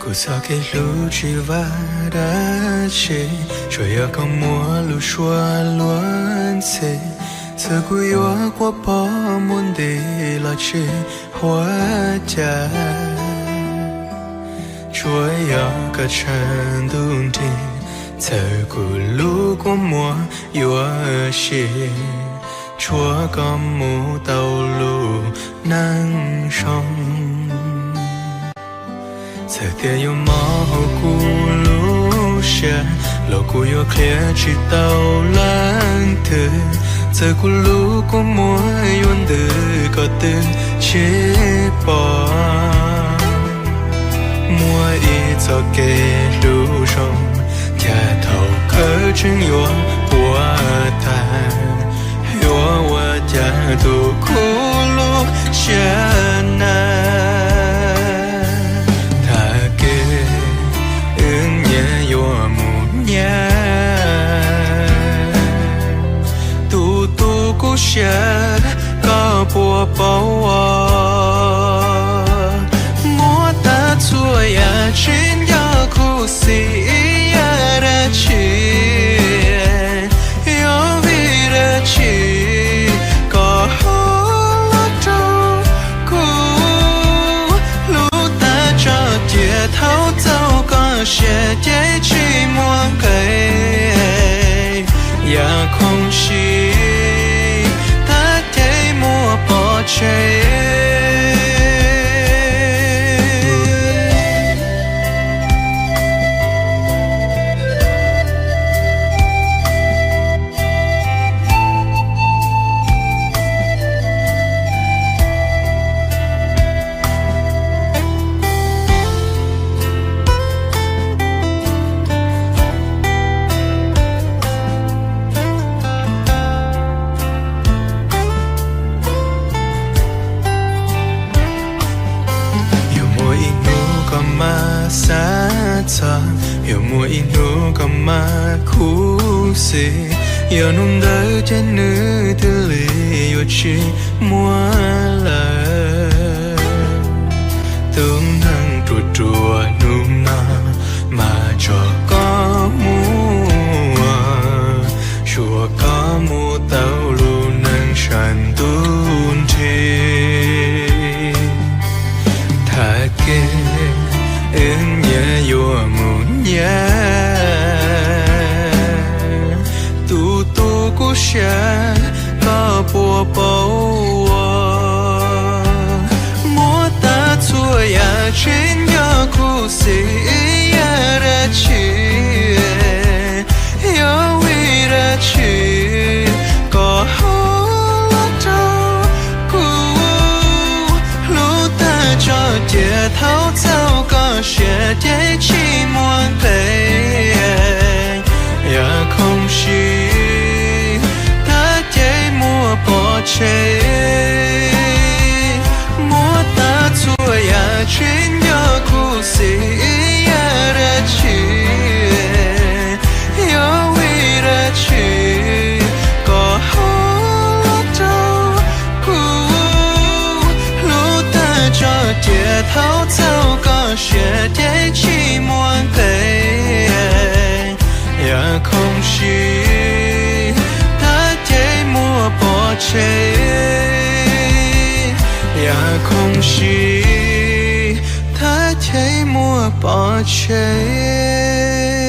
Kuv txoj kev hlub tsis vaj dab tsi, tsuas yog koj muaj lus suav luag ntxhi. Txawm kuv yuav quaj poob muaj nti los tsis huab cai, tsuas yog koj tshav ntuj nrig. Txawm kuv lub kua muag yuav sim, tshuav koj mus tau lub neej zoo. Txawm tias yuav mob hauv kuv lub siab, los kuv yuav qhia tsis tau leej twg. Txawm kuv lub kua muag yuav ntws koj twb tsis pom. Muaj ib txoj kev hlub zoo, cas thaum kawg tseem yuav quaj tag. Yuav ua cas tu kuv lub siab na, thaj kev wb nyias yuav mus nyias. Tus tu kuv siab, koj puas paub os? Muab tag txhua yam tsis nco khuv xim ib yam dab tsi. Yog vim dab tsi koj ho los rau kuv? Hlub tag tso cia thaum txaus koj siab ces tsis muaj nqis. Yam khoom siv thaj ces muab pov tseg. Yuav muaj ib hnub koj mam xav txog, yuav muaj ib hnub koj mam khuv xim. Yog hnub ntawd ces nws twb lig yuav tsis muaj lawm. Tus neeg ruam ruam hnub no mas tso koj mus, tsuas koj mus tau lub neej tshav ntuj nrig. Thaj kev wb nyias yuav mus nyias. Tus tu kuv siab, koj puas paub os? Muab tag txhua yam tsis nco khuv xim ib yam dab tsi. Yog vim dab tsi koj ho los rau kuv? Hlub tag tso cia thaum txaus koj siab ces tsis muaj nqis. Yam khoom siv thaj ces muab pov tseg. Muab tag txhua yam tsis nco khuv xim ib yam dab tsi. Yog vim dab tsi koj ho los rau kuv? Hlub tag tso cia thaum txaus koj siab ces tsis muaj nqis. Yam khoom siv thaj ces muab pov tseg. Yam khoom siv thaj ces muab pov tseg.